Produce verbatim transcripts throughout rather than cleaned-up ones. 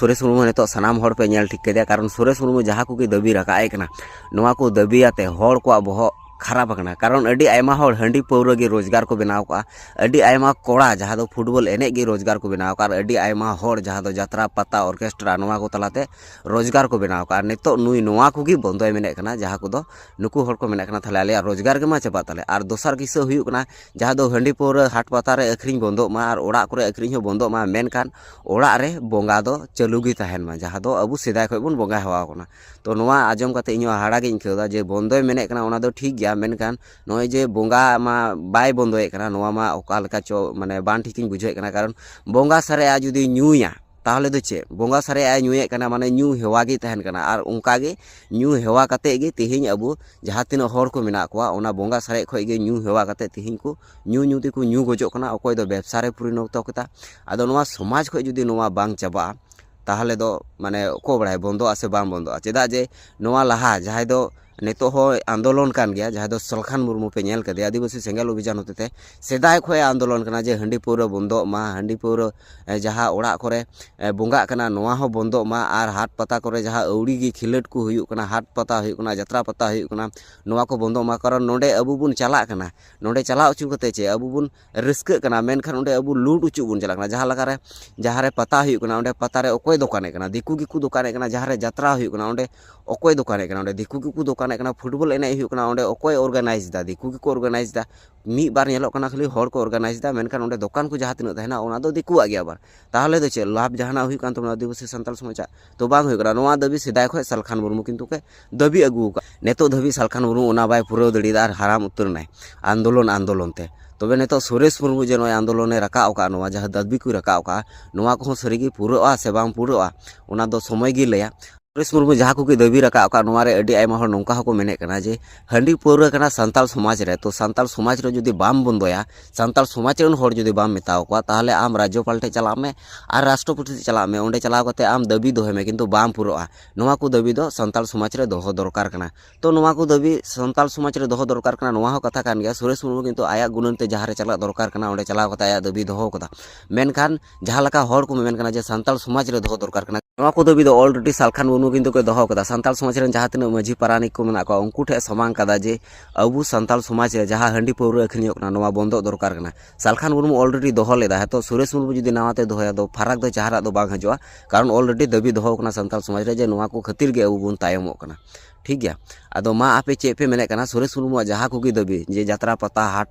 ᱥᱩᱨᱮᱥ ᱢᱩᱨᱢᱩ ᱱᱤᱛᱚᱜ ᱥᱟᱱᱟᱢ ᱦᱚᱲ ᱯᱮ ᱧᱮᱞ ᱴᱷᱤᱠ ᱠᱮᱫᱮᱭᱟ, ᱠᱟᱨᱚᱱ ᱥᱩᱨᱮᱥ ᱢᱩᱨᱢᱩ ᱡᱟᱦᱟᱸ ᱠᱚᱜᱮ ᱫᱟᱹᱵᱤ ᱨᱟᱠᱟᱵ ᱮ ᱠᱟᱱᱟ, ᱱᱚᱣᱟ ᱠᱚ ᱫᱟᱹᱵᱤ ᱟᱛᱮ ᱦᱚᱲ ᱠᱚᱣᱟᱜ ᱵᱚᱦᱚᱜ ᱠᱷᱟᱨᱟᱯ ᱟᱠᱟᱱᱟ᱾ ᱠᱟᱨᱚᱱ ᱟᱹᱰᱤ ᱟᱭᱢᱟ ᱦᱚᱲ ᱦᱟᱺᱰᱤ ᱯᱟᱹᱣᱨᱟᱹ ᱜᱮ ᱨᱳᱡᱽᱜᱟᱨ ᱠᱚ ᱵᱮᱱᱟᱣ ᱠᱟᱜᱼᱟ, ᱟᱹᱰᱤ ᱟᱭᱢᱟ ᱠᱚᱲᱟ ᱡᱟᱦᱟᱸ ᱫᱚ ᱯᱷᱩᱴᱵᱚᱞ ᱮᱱᱮᱡ ᱜᱮ ᱨᱳᱡᱽᱜᱟᱨ ᱠᱚ ᱵᱮᱱᱟᱣ ᱠᱟᱜᱼᱟ, ᱟᱨ ᱟᱹᱰᱤ ᱟᱭᱢᱟ ᱦᱚᱲ ᱡᱟᱦᱟᱸ ᱫᱚ ᱡᱟᱛᱨᱟ, ᱯᱟᱛᱟ, ᱚᱨᱠᱮᱥᱴᱨᱟ, ᱱᱚᱣᱟ ᱠᱚ ᱛᱟᱞᱟᱛᱮ ᱨᱳᱡᱽᱜᱟᱨ ᱠᱚ ᱵᱮᱱᱟᱣ ᱠᱟᱜᱼᱟ᱾ ᱟᱨ ᱱᱤᱛᱚᱜ ᱱᱩᱭ ᱱᱚᱣᱟ ᱠᱚᱜᱮ ᱵᱚᱱᱫᱚᱭ ᱢᱮᱱᱮᱫ ᱠᱟᱱᱟ, ᱡᱟᱦᱟᱸ ᱠᱚᱫᱚ ᱱᱩᱠᱩ ᱦᱚᱲ ᱠᱚ ᱢᱮᱱᱮᱫ ᱠᱟᱱᱟ, ᱛᱟᱦᱞᱮ ᱟᱞᱮᱭᱟᱜ ᱨᱳᱡᱽᱜᱟᱨ ᱜᱮᱢᱟ ᱪᱟᱵᱟᱜ ᱛᱟᱞᱮ᱾ ᱟᱨ ᱫᱚᱥᱟᱨ ᱠᱤᱥᱟᱹ ᱦᱩᱭᱩᱜ ᱠᱟᱱᱟ, ᱡᱟᱦᱟᱸ ᱫᱚ ᱦᱟᱺᱰᱤ ᱯᱟᱹᱣᱨᱟᱹ ᱦᱟᱴ ᱯᱟᱛᱟ ᱨᱮ ᱟᱹᱠᱷᱨᱤᱧ ᱵᱚᱱᱫᱚᱜ ᱢᱟ ᱟᱨ ᱚᱲᱟᱜ ᱠᱚᱨᱮ ᱟᱹᱠᱷᱨᱤᱧ ᱦᱚᱸ ᱵᱚᱱᱫᱚᱜ ᱢᱟ, ᱢᱮᱱᱠᱷᱟᱱ ᱚᱲᱟᱜ ᱨᱮ ᱵᱚᱸᱜᱟ ᱫᱚ ᱪᱟᱹᱞᱩ ᱜᱮ ᱛᱟᱦᱮᱱ ᱢᱟ, ᱡᱟᱦᱟᱸ ᱫᱚ ᱟᱵᱚ ᱥᱮᱫᱟᱭ ᱠᱷᱚᱱ ᱵᱚᱱ ᱵᱚᱸᱜᱟ ᱦᱮᱣᱟ ᱠᱟᱱᱟ᱾ ᱛᱚ, ᱱᱚᱣᱟ ᱟᱸᱡᱚᱢ ᱠᱟᱛᱮ ᱤᱧ ᱦᱚᱸ ᱦᱟᱦᱟᱲᱟ ᱜᱤᱧ ᱟᱹᱭᱠᱟᱹᱣ ᱮᱫᱟ ᱡᱮ ᱵᱚᱱᱫᱚᱭ ᱢᱮᱱᱮᱫ ᱠᱟᱱᱟ, ᱚᱱᱟ ᱫᱚ ᱴᱷᱤᱠ ᱜᱮᱭᱟ, ᱢᱮᱱᱠᱷᱟᱱ ᱱᱚᱜᱼᱚᱭ ᱡᱮ ᱵᱚᱸᱜᱟ ᱢᱟ ᱵᱟᱭ ᱵᱚᱱᱫᱚᱭᱮᱫ ᱠᱟᱱᱟ, ᱱᱚᱣᱟ ᱢᱟ ᱚᱠᱟ ᱞᱮᱠᱟ ᱪᱚ, ᱢᱟᱱᱮ, ᱵᱟᱝ ᱴᱷᱤᱠᱤᱧ ᱵᱩᱡᱷᱟᱹᱣᱮᱫ ᱠᱟᱱᱟ᱾ ᱠᱟᱨᱚᱱ ᱵᱚᱸᱜᱟ ᱥᱟᱨᱮᱡ ᱟᱜ ᱡᱩᱫᱤ ᱧᱩᱭᱟ, ᱛᱟᱦᱚᱞᱮ ᱫᱚ ᱪᱮᱫ? ᱵᱚᱸᱜᱟ ᱥᱟᱨᱮᱡ ᱟᱜ ᱧᱩᱭᱮᱫ ᱠᱟᱱᱟ, ᱢᱟᱱᱮ ᱧᱩ ᱦᱮᱣᱟ ᱜᱮ ᱛᱟᱦᱮᱱ ᱠᱟᱱᱟ᱾ ᱟᱨ ᱚᱱᱠᱟ ᱜᱮ ᱧᱩ ᱦᱮᱣᱟ ᱠᱟᱛᱮ ᱜᱮ ᱛᱮᱦᱮᱧ ᱟᱵᱚ ᱡᱟᱦᱟᱸ ᱛᱤᱱᱟᱹᱜ ᱦᱚᱲ ᱠᱚ ᱢᱮᱱᱟᱜ ᱠᱚᱣᱟ, ᱚᱱᱟ ᱵᱚᱸᱜᱟ ᱥᱟᱨᱮᱡ ᱠᱷᱚᱱ ᱜᱮ ᱧᱩ ᱦᱮᱣᱟ ᱠᱟᱛᱮ ᱛᱮᱦᱮᱧ ᱠᱚ ᱧᱩ ᱧᱩ ᱛᱮᱠᱚ ᱧᱩ ᱜᱚᱡᱚᱜ ᱠᱟᱱᱟ, ᱚᱠᱚᱭ ᱫᱚ ᱵᱮᱵᱽᱥᱟ ᱨᱮ ᱯᱚᱨᱤᱱᱚᱛᱚ ᱠᱮᱫᱟ᱾ ᱟᱫᱚ ᱱᱚᱣᱟ ᱥᱚᱢᱟᱡᱽ ᱠᱷᱚᱱ ᱡᱩᱫᱤ ᱱᱚᱣᱟ ᱵᱟᱝ ᱪᱟᱵᱟᱜᱼᱟ, ᱛᱟᱦᱚᱞᱮ ᱫᱚ, ᱢᱟᱱᱮ, ᱚᱠᱚᱭ ᱵᱟᱲᱟᱭ ᱵᱚᱱᱫᱚᱜᱼᱟ ᱥᱮ ᱵᱟᱝ ᱵᱚᱱᱫᱚᱜᱼᱟ᱾ ᱪᱮᱫᱟᱜ ᱡᱮ ᱱᱚᱣᱟ ᱞᱟᱦᱟ ᱡᱟᱦᱟᱸᱭ ᱫᱚ ᱱᱤᱛᱚᱜ ᱦᱚᱸ ᱟᱱᱫᱳᱞᱚᱱ ᱠᱟᱱ ᱜᱮᱭᱟ, ᱡᱟᱦᱟᱸᱭ ᱫᱚ ᱥᱟᱞᱠᱷᱟᱱ ᱢᱩᱨᱢᱩ ᱯᱮ ᱧᱮᱞ ᱠᱟᱫᱮᱭᱟ, ᱟᱹᱫᱤᱵᱟᱹᱥᱤ ᱥᱮᱸᱜᱮᱞ ᱚᱵᱷᱤᱡᱟᱱ ᱦᱚᱛᱮᱛᱮ ᱥᱮᱫᱟᱭ ᱠᱷᱚᱱ ᱮ ᱟᱱᱫᱳᱞᱚᱱ ᱠᱟᱱᱟ ᱡᱮ ᱦᱟᱺᱰᱤ ᱯᱟᱹᱣᱨᱟᱹ ᱵᱚᱱᱫᱚᱜ ᱢᱟ, ᱦᱟᱺᱰᱤ ᱯᱟᱹᱣᱨᱟᱹ, ᱮ, ᱡᱟᱦᱟᱸ ᱚᱲᱟᱜ ᱠᱚᱨᱮ, ᱮ, ᱵᱚᱸᱜᱟᱜ ᱠᱟᱱᱟ, ᱱᱚᱣᱟ ᱦᱚᱸ ᱵᱚᱱᱫᱚᱜ ᱢᱟ, ᱟᱨ ᱦᱟᱴ ᱯᱟᱛᱟ ᱠᱚᱨᱮ ᱡᱟᱦᱟᱸ ᱟᱹᱣᱲᱤ ᱜᱮ ᱠᱷᱮᱞᱳᱰ ᱠᱚ ᱦᱩᱭᱩᱜ ᱠᱟᱱᱟ, ᱦᱟᱴ ᱯᱟᱛᱟ ᱦᱩᱭᱩᱜ ᱠᱟᱱᱟ, ᱡᱟᱛᱨᱟ ᱯᱟᱛᱟ ᱦᱩᱭᱩᱜ ᱠᱟᱱᱟ, ᱱᱚᱣᱟ ᱠᱚ ᱵᱚᱱᱫᱚᱜ ᱢᱟ᱾ ᱠᱟᱨᱚᱱ ᱱᱚᱰᱮ ᱟᱵᱚ ᱵᱚᱱ ᱪᱟᱞᱟᱜ ᱠᱟᱱᱟ, ᱱᱚᱰᱮ ᱪᱟᱞᱟᱣ ᱦᱚᱪᱚ ᱠᱟᱛᱮ ᱪᱮᱫ, ᱟᱵᱚ ᱵᱚᱱ ᱨᱟᱹᱥᱠᱟᱹᱜ ᱠᱟᱱᱟ, ᱢᱮᱱᱠᱷᱟᱱ ᱚᱸᱰᱮ ᱟᱵᱚ ᱞᱩᱴ ᱚᱪᱚ ᱵᱚᱱ ᱪᱟᱞᱟᱜ ᱠᱟᱱᱟ᱾ ᱡᱟᱦᱟᱸ ᱞᱮᱠᱟᱨᱮ, ᱡᱟᱦᱟᱸ ᱨᱮ ᱯᱟᱛᱟ ᱦᱩᱭᱩᱜ ᱠᱟᱱᱟ, ᱚᱸᱰᱮ ᱯᱟᱛᱟ ᱨᱮ ᱚᱠᱚᱭ ᱫᱚᱠᱟᱱᱮᱫ ᱠᱟᱱᱟ? ᱫᱤᱠᱩ ᱜᱮᱠᱚ ᱫᱚᱠᱟᱱᱮᱫ ᱠᱟᱱᱟ᱾ ᱡᱟᱦᱟᱸ ᱨᱮ ᱡᱟᱛᱨᱟ ᱦᱩᱭᱩᱜ ᱠᱟᱱᱟ, ᱚᱸᱰᱮ ᱚᱠᱚᱭ ᱫᱚᱠᱟᱱᱮᱫ ᱠᱟᱱᱟ? ᱚᱸᱰᱮ ᱫᱤᱠᱩ ᱜᱮᱠᱚ ᱫᱚᱠᱟᱱᱮᱫ ᱠᱟᱱᱟ᱾ ᱯᱷᱩᱴᱵᱚᱞ ᱮᱱᱮᱡ ᱦᱩᱭᱩᱜ ᱠᱟᱱᱟ, ᱚᱸᱰᱮ ᱚᱠᱚᱭ ᱚᱨᱜᱟᱱᱟᱭᱤᱡᱽ ᱫᱟ? ᱫᱤᱠᱩ ᱜᱮᱠᱚ ᱚᱨᱜᱟᱱᱟᱭᱤᱡᱽ ᱫᱟ᱾ ᱢᱤᱫ ᱵᱟᱨ ᱧᱮᱞᱚᱜ ᱠᱟᱱᱟ ᱠᱷᱟᱹᱞᱤ ᱦᱚᱲ ᱠᱚ ᱚᱨᱜᱟᱱᱟᱭᱤᱡᱽ ᱫᱟ, ᱢᱮᱱᱠᱷᱟᱱ ᱚᱸᱰᱮ ᱫᱚᱠᱟᱱ ᱠᱚ ᱡᱟᱦᱟᱸ ᱛᱤᱱᱟᱹᱜ ᱛᱟᱦᱮᱱᱟ, ᱚᱱᱟ ᱫᱚ ᱫᱤᱠᱩᱣᱟᱜ ᱜᱮ᱾ ᱟᱵᱟᱨ ᱛᱟᱦᱚᱞᱮ ᱫᱚ ᱪᱮᱫ ᱞᱟᱵᱷ ᱡᱟᱦᱟᱱᱟᱜ ᱦᱩᱭᱩᱜ ᱠᱟᱱ ᱛᱟᱵᱚᱱᱟ ᱟᱹᱫᱤᱵᱟᱹᱥᱤ ᱥᱟᱱᱛᱟᱲ ᱥᱚᱢᱟᱡᱽᱟᱜ? ᱛᱚ, ᱵᱟᱝ ᱦᱩᱭᱩᱜ ᱠᱟᱱᱟ᱾ ᱱᱚᱣᱟ ᱫᱟᱹᱵᱤ ᱥᱮᱫᱟᱭ ᱠᱷᱚᱱ ᱥᱟᱞᱠᱷᱟᱱ ᱢᱩᱨᱢᱩ ᱠᱤᱱᱛᱩ ᱠᱚ ᱫᱟᱹᱵᱤ ᱟᱹᱜᱩ ᱟᱠᱟᱫ᱾ ᱱᱤᱛᱚᱜ ᱫᱷᱟᱹᱵᱤᱡ ᱥᱟᱞᱠᱷᱟᱱ ᱢᱩᱨᱢᱩ ᱚᱱᱟ ᱵᱟᱭ ᱯᱩᱨᱟᱹᱣ ᱫᱟᱲᱮᱭᱟᱫᱟ ᱟᱨ ᱦᱟᱨᱟᱢ ᱩᱛᱟᱹᱨ ᱮᱱᱟᱭ ᱟᱱᱫᱳᱞᱚᱱ ᱟᱱᱫᱳᱞᱚᱱ ᱛᱮ᱾ ᱛᱚᱵᱮ ᱱᱤᱛᱚᱜ ᱥᱩᱨᱮᱥ ᱢᱩᱨᱢᱩ ᱡᱮ ᱱᱚᱜᱼᱚᱭ ᱟᱱᱫᱳᱞᱚᱱᱮ ᱨᱟᱠᱟᱵ ᱟᱠᱟᱫ, ᱱᱚᱣᱟ ᱡᱟᱦᱟᱸ ᱫᱟᱹᱵᱤ ᱠᱚᱭ ᱨᱟᱠᱟᱵ ᱟᱠᱟᱫ, ᱱᱚᱣᱟ ᱠᱚᱦᱚᱸ ᱥᱟᱹᱨᱤᱜᱮ ᱯᱩᱨᱟᱹᱜᱼᱟ ᱥᱮ ᱵᱟᱝ ᱯᱩᱨᱟᱹᱜᱼᱟ, ᱚᱱᱟ ᱫᱚ ᱥᱚᱢᱚᱭ ᱜᱮ ᱞᱟᱹᱭᱟ᱾ ᱥᱩᱨᱮᱥ ᱢᱩᱨᱢᱩ ᱡᱟᱦᱟᱸ ᱠᱚᱜᱮ ᱫᱟᱹᱵᱤ ᱨᱟᱠᱟᱵ ᱟᱠᱟᱫ, ᱱᱚᱣᱟ ᱨᱮ ᱟᱹᱰᱤ ᱟᱭᱢᱟ ᱦᱚᱲ ᱱᱚᱝᱠᱟ ᱦᱚᱸᱠᱚ ᱢᱮᱱᱮᱫ ᱠᱟᱱᱟ ᱡᱮ ᱦᱟᱺᱰᱤ ᱯᱟᱹᱣᱨᱟᱹ ᱠᱟᱱᱟ ᱥᱟᱱᱛᱟᱲ ᱥᱚᱢᱟᱡᱽ ᱨᱮ, ᱛᱚ ᱥᱟᱱᱛᱟᱲ ᱥᱚᱢᱟᱡᱽ ᱨᱮ ᱡᱩᱫᱤ ᱵᱟᱢ ᱵᱚᱱᱫᱚᱭᱟ, ᱥᱟᱱᱛᱟᱲ ᱥᱚᱢᱟᱡᱽ ᱨᱮᱱ ᱦᱚᱲ ᱡᱩᱫᱤ ᱵᱟᱢ ᱢᱮᱛᱟᱣ ᱠᱚᱣᱟ, ᱛᱟᱦᱚᱞᱮ ᱟᱢ ᱨᱟᱡᱽᱡᱚᱯᱟᱞ ᱴᱷᱮᱱ ᱪᱟᱞᱟᱜ ᱢᱮ ᱟᱨ ᱨᱟᱥᱴᱨᱚᱯᱚᱛᱤ ᱴᱷᱮᱱ ᱪᱟᱞᱟᱜ ᱢᱮ, ᱚᱸᱰᱮ ᱪᱟᱞᱟᱣ ᱠᱟᱛᱮ ᱟᱢ ᱫᱟᱹᱵᱤ ᱫᱚᱦᱚᱭ ᱢᱮ, ᱠᱤᱱᱛᱩ ᱵᱟᱝ ᱯᱩᱨᱟᱹᱜᱼᱟ᱾ ᱱᱚᱣᱟ ᱠᱚ ᱫᱟᱹᱵᱤ ᱫᱚ ᱥᱟᱱᱛᱟᱲ ᱥᱚᱢᱟᱡᱽ ᱨᱮ ᱫᱚᱦᱚ ᱫᱚᱨᱠᱟᱨ ᱠᱟᱱᱟ᱾ ᱛᱚ ᱱᱚᱣᱟ ᱠᱚ ᱫᱟᱹᱵᱤ ᱥᱟᱱᱛᱟᱲ ᱥᱚᱢᱟᱡᱽ ᱨᱮ ᱫᱚᱦᱚ ᱫᱚᱨᱠᱟᱨ ᱠᱟᱱᱟ, ᱱᱚᱣᱟ ᱦᱚᱸ ᱠᱟᱛᱷᱟ ᱠᱟᱱ ᱜᱮᱭᱟ᱾ ᱥᱩᱨᱮᱥ ᱢᱩᱨᱢᱩ ᱠᱤᱱᱛᱩ ᱟᱭᱟᱜ ᱜᱩᱱᱟᱹᱱ ᱛᱮ ᱡᱟᱦᱟᱸ ᱨᱮ ᱪᱟᱞᱟᱜ ᱫᱚᱨᱠᱟᱨ ᱠᱟᱱᱟ, ᱚᱸᱰᱮ ᱪᱟᱞᱟᱣ ᱠᱟᱛᱮ ᱟᱭᱟᱜ ᱫᱟᱹᱵᱤ ᱫᱚᱦᱚ ᱠᱟᱫᱟ᱾ ᱢᱮᱱᱠᱷᱟᱱ ᱡᱟᱦᱟᱸ ᱞᱮᱠᱟ ᱦᱚᱲ ᱠᱚ ᱢᱮᱢᱮᱱ ᱠᱟᱱᱟ ᱡᱮ ᱥᱟᱱᱛᱟᱲ ᱥᱚᱢᱟᱡᱽ ᱨᱮ ᱫᱚᱦᱚ ᱫᱚᱨᱠᱟᱨ ᱠᱟᱱᱟ, ᱱᱚᱣᱟ ᱠᱚ ᱫᱟᱹᱵᱤ ᱫᱚ already ᱥᱟᱞᱠᱷᱟᱱ ᱢᱩᱨᱢᱩ ᱠᱤᱱᱛᱩ ᱠᱚ ᱫᱚᱦᱚ ᱠᱟᱫᱟ᱾ ᱥᱟᱱᱛᱟᱲ ᱥᱚᱢᱟᱡᱽ ᱨᱮᱱ ᱡᱟᱦᱟᱸ ᱛᱤᱱᱟᱹᱜ ᱢᱟᱹᱡᱷᱤ ᱯᱟᱨᱟᱱᱤᱠ ᱠᱚ ᱢᱮᱱᱟᱜ ᱠᱚᱣᱟ, ᱩᱱᱠᱩ ᱴᱷᱮᱱ ᱥᱟᱢᱟᱝ ᱠᱟᱫᱟ ᱡᱮ ᱟᱵᱚ ᱥᱟᱱᱛᱟᱲ ᱥᱚᱢᱟᱡᱽ ᱨᱮ ᱡᱟᱦᱟᱸ ᱦᱟᱺᱰᱤ ᱯᱟᱹᱣᱨᱟᱹ ᱟᱹᱠᱷᱨᱤᱧᱚᱜ ᱠᱟᱱᱟ, ᱱᱚᱣᱟ ᱵᱚᱱᱫᱚᱜ ᱫᱚᱨᱠᱟᱨ ᱠᱟᱱᱟ᱾ ᱥᱟᱞᱠᱷᱟᱱ ᱢᱩᱨᱢᱩ already ᱫᱚᱦᱚ ᱞᱮᱫᱟ, ᱦᱮᱸ, ᱛᱚ ᱥᱩᱨᱮᱥ ᱢᱩᱨᱢᱩ ᱡᱩᱫᱤ ᱱᱟᱣᱟ ᱛᱮ ᱫᱚᱦᱚᱭᱟ, ᱫᱚ ᱯᱷᱟᱨᱟᱠ ᱫᱚ ᱡᱟᱦᱟᱱᱟᱜ ᱫᱚ ᱵᱟᱝ ᱦᱤᱡᱩᱜᱼᱟ, ᱠᱟᱨᱚᱱ already ᱫᱟᱹᱵᱤ ᱫᱚᱦᱚ ᱠᱟᱱᱟ ᱥᱟᱱᱛᱟᱲ ᱥᱚᱢᱟᱡᱽ ᱨᱮ ᱡᱮ ᱱᱚᱣᱟ ᱠᱚ ᱠᱷᱟᱹᱛᱤᱨ ᱜᱮ ᱟᱵᱚ ᱵᱚᱱ ᱛᱟᱭᱚᱢᱚᱜ ᱠᱟᱱᱟ᱾ ᱴᱷᱤᱠ ᱜᱮᱭᱟ, ᱟᱫᱚ ᱢᱟ ᱟᱯᱮ ᱪᱮᱫ ᱯᱮ ᱢᱮᱱᱮᱫ ᱠᱟᱱᱟ? ᱥᱩᱨᱮᱥ ᱢᱩᱨᱢᱩᱣᱟᱜ ᱡᱟᱦᱟᱸ ᱠᱚᱜᱮ ᱫᱟᱹᱵᱤ ᱡᱮ ᱡᱟᱛᱨᱟ ᱯᱟᱛᱟ ᱦᱟᱴ,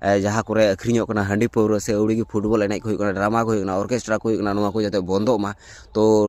ᱮ, ᱡᱟᱦᱟᱸ ᱠᱚᱨᱮ ᱟᱹᱠᱷᱨᱤᱧᱚᱜ ᱠᱟᱱᱟ ᱦᱟᱺᱰᱤ ᱯᱟᱹᱣᱨᱟᱹ ᱥᱮ ᱟᱹᱣᱲᱤ ᱜᱮ ᱯᱷᱩᱴᱵᱚᱞ ᱮᱱᱮᱡ ᱠᱚ ᱦᱩᱭᱩᱜ ᱠᱟᱱᱟ, ᱰᱨᱟᱢᱟ ᱠᱚ ᱦᱩᱭᱩᱜ ᱠᱟᱱᱟ, ᱚᱨᱠᱮᱥᱴᱨᱟ ᱠᱚ ᱦᱩᱭᱩᱜ ᱠᱟᱱᱟ, ᱱᱚᱣᱟ ᱠᱚ ᱡᱟᱛᱮ ᱵᱚᱱᱫᱚᱜ ᱢᱟ, ᱛᱚ